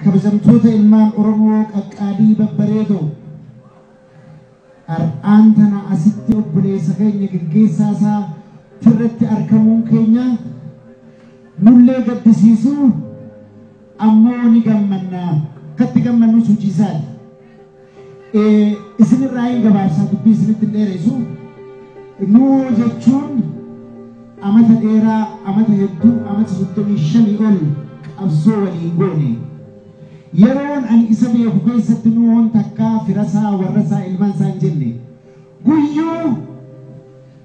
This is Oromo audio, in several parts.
Kabajamtoota ilmaan Oromoo qaqqaalii babbareedoo, har'aan tana asitti obboleessa keenya geggeessaa isaa irratti argamuun keenya nullee gaddisiisuu, ammoo ni gammanna. Akkatti gammannus hojii isaati. Isinirraa hin gabaabsaa, dubbii isinitti hin dheeressu. Nuu jechuun amata dheeraa, amata hedduu, amata 35 ol qabsoo waliin goone. Yeroon ani isa beeku keessatti nuun takkaa firasaa, warrasaa, ilmaan isaa hin jenne. Guyyuu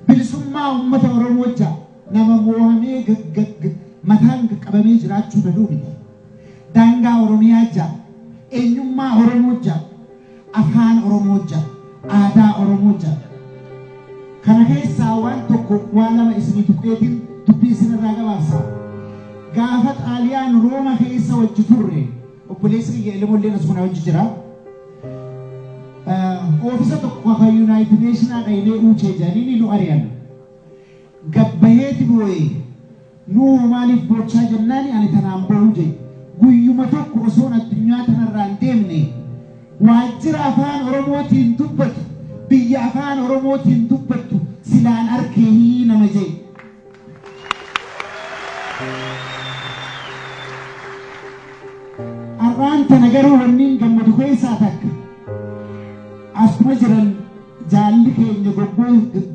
bilisummaa uummata Oromoo jecha nama moohamee mataan qabamee jiraachuu fedhuu miti. Daangaa Oromiyaa jecha, eenyummaa Oromoo jecha, afaan Oromoo jecha, aadaa Oromoo jecha. Kana keessaa waan tokko, waan lama isinii tuqeetiin dubbii isinirraa gabaabsa. Gaafa Xaaliyaan Rooma keessa wajji turre, obboleessi kiyya Ilmoolleen asuma wajji jira. Oofisa tokko kan United Nations dhaynee uumchee jedhanii nu ari'an. Gabbaheeti boo'ee, nuu maaliif boochaa jennaani, ani tanaan boo'u jee. Guyyuma tokko osoon addunyaa tanarraa hin deemne waajjira afaan Oromootiin dubbatu, biyya afaan Oromootiin dubbattu silaan arkee nama jee. Har'aan tana garuu wanni gammadu keessaa takka. Asuma jiran jaalli keenya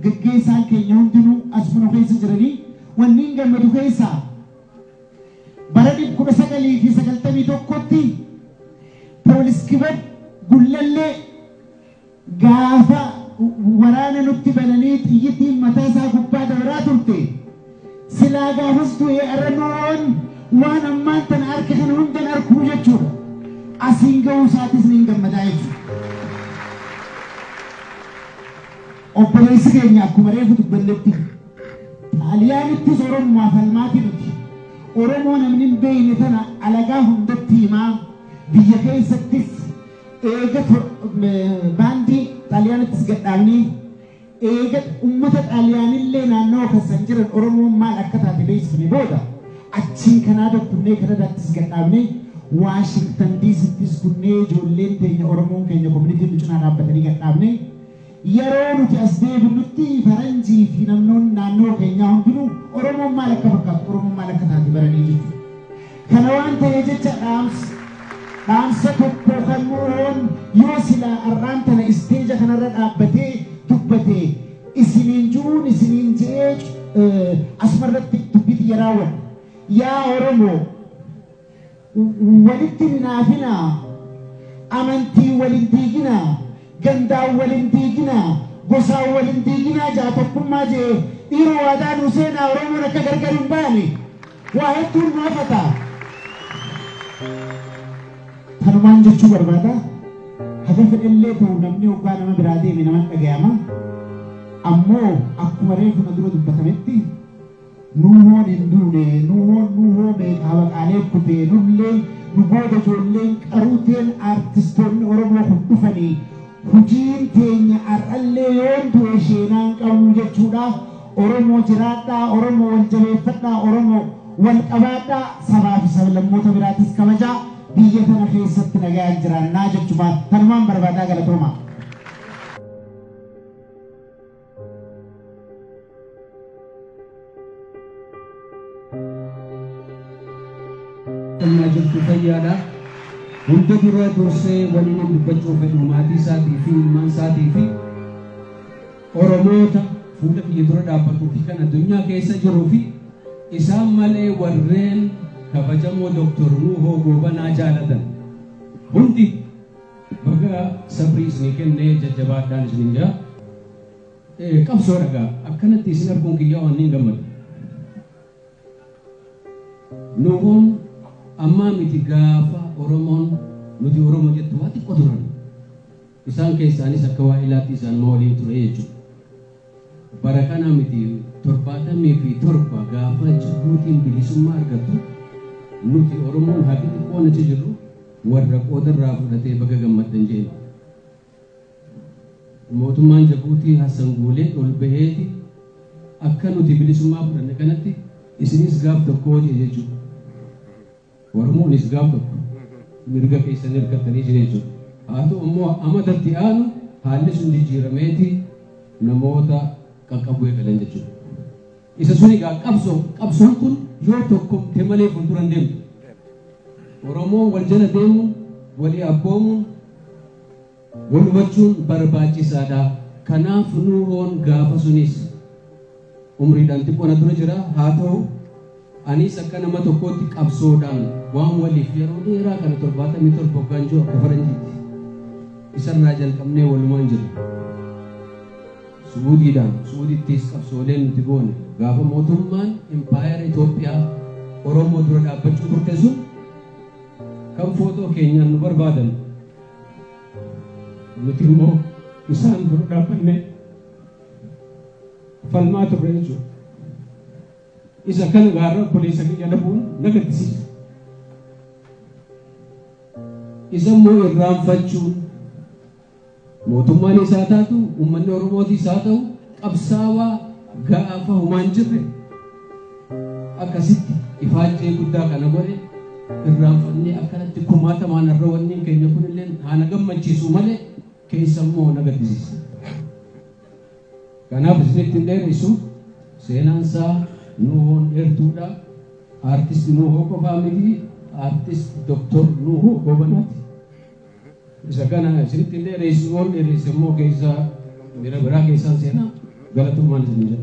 geggeessaan keenya hundinuu asuma keessa jiranii, wanni gammadu keessaa bara 1991tti poolis kibab Gullallee gaafa waraana nutti bananii xiyyitiin mataa isaa gubbaa dabaraa turte, silaa gaafas du'ee arra nuun waan ammaan tana arke kana hundan arkuu jechuudha. Asiin ga'uu isaatis ni gammadaa jechuudha. Obboleessi keenya akkuma reefu dubbannetti Xaaliyaanittis Oromoo falmaati miti. Oromoo namni hin beekne tana alagaa hundatti himaa, biyya keessattis eega baandii Xaaliyaanittis gadhaabnee, eega uummata Xaaliyaanillee naannoo keessan jiran Oromoon maal akka taate beeksifne booda, achiin Kanaada kunnee, Kanadaattis gadhaabnee, Waashingtan DCttis kunnee, ijoolleen teenya, Oromoon keenya, communityn nu cinaa dhaabbatanii gadhaabnee, yeroo nuti as deebinutti faranjii fi namoonni naannoo keenyaa hundinuu Oromoon maal akka fakkaatu, Oromoon maal akka taate baranii jechuudha. Kana waan ta'ee jecha dhaamsa tokko kan nuun yoo silaa har'aan tana isteeja kanarra dhaabbatee dubbate isiniin jiruun isiniin je'ee asumarratti dubbii xiyya raawwadha. Yaa Oromoo, walitti hin naafinaa, amantii walin diiginaa, gandaan walin diiginaa, gosaan walin diiginaa, jaa tokkummaa jee dhiiroo waadaa nu seenaa. Oromoon akka gargar hin baane waa hedduun nu hafata. Kanumaan jechuu barbaada. Haga fedhellee ta'u namni hoggaa nama biraa deeme nama dhagayama. Ammoo akkuma reefu na dura dubbatametti nuuhoon hin duune, nuuhoon nuuhoo meeqa habaqaalee kutee nullee nu booda ijoolleen qaruuteen aartistoonni Oromoo kun dhufanii hojiin teenya har'allee yoon du'e sheenaan qabnu jechuudha. Oromoo jiraadhaa, Oromoo wal jabeeffadhaa, Oromoo wal qabaadhaa, sabaa fi sablammoota biraatis kabajaa, biyya kana keessatti nagaan jiraannaa jechuudha. Kanumaan barbaadaa, galatooma. Qonnaa jirtu, fayyaadha. Hunda dura dursee waliin dubbachuu fedhu maatii isaatii fi ilmaan isaatii fi Oromoota fuula kiyya dura dhaabbatuu fi kan addunyaa keessa jiruu fi isaan malee warreen kabajamoo Dooktor Nuuhoo Goobanaa jaalatan hundi baga sabrii isinii kennee, jajjabaadhaan isiniin jira. Qabsoo dhagaa akkanatti isin arguun kiyyaa waan niin gammadu. Nuuhoon ammaa miti, gaafa Oromoon nuti Oromoo jettu waa xiqqoo turan. Isaan keessaanis akka waa ilaatti isaan waliin ture jechuudha. Bara kana miti, 77 gaafa Jibuutiin bilisummaa argattu nuti Oromoon haqi xiqqoon achi jirru warra qoodarraa fudhatee baga gammaddan jeen. Mootummaan Jibuutii Hassan Guulee ol baheeti akka nuti bilisummaa fudhanne kanatti isinis gaaf tokko hojii jechuudha. Oromoonis gaaf tokko. Mirga keessan hirkattanii jiru jechuudha. Haa ta'u immoo amatatti aanu haalli sun jijjiirameeti namoota qaqqabuu eegalan jechuudha. Isa sun egaa qabsoo qabsoon kun yoo tokkomte malee fuuldura hin deemtu. Oromoo wal jala deemuun, walii abboomuun, wal hubachuun barbaachisaadha. Kanaaf Nuuhoon gaafa sunis umriidhaan xiqqoo na dura jira. Haa ta'u anis akka nama tokkootti qabsoodhaan waan waliif yeroo dheeraa kana 77 hoggaan jiru akka faranjiitti. Isarraa jalqabnee walumaan jira. Suudiidhaan Suudiittis qabsooleen nuti goone gaafa mootummaan impaayera Itoophiyaa Oromoo dura dhaabbachuu turte sun kan footoo keenyaan nu barbaadan, nuti immoo isaan dura dhaabbannee falmaa turre jechuudha. Isa kana gaarra obboleessa kiyya dhabuun na gaddisiisa. Isa immoo irraanfachuun mootummaan isaa taatu, uummanni Oromootis haa ta'u, qabsaawaa gaafa humaan jirre akkasitti ifaajjee guddaa kana godhe irraanfannee akkanatti kumaatamaan har'a wanni keenya kunillee haa na gammachiisu malee keessa immoo na gaddisiisa. Kanaaf isinitti hin dheeressu, seenaan isaa Nuuhoon dheertuudha. Aartist Nuuhoo qofaa miti, aartist Doktor Nuuhoo Goobanaati. Isa kana isinitti hin dheeressu, yoon dheeresse immoo keessa bira biraa keessaan seenaa, galatoomaan isin jedha.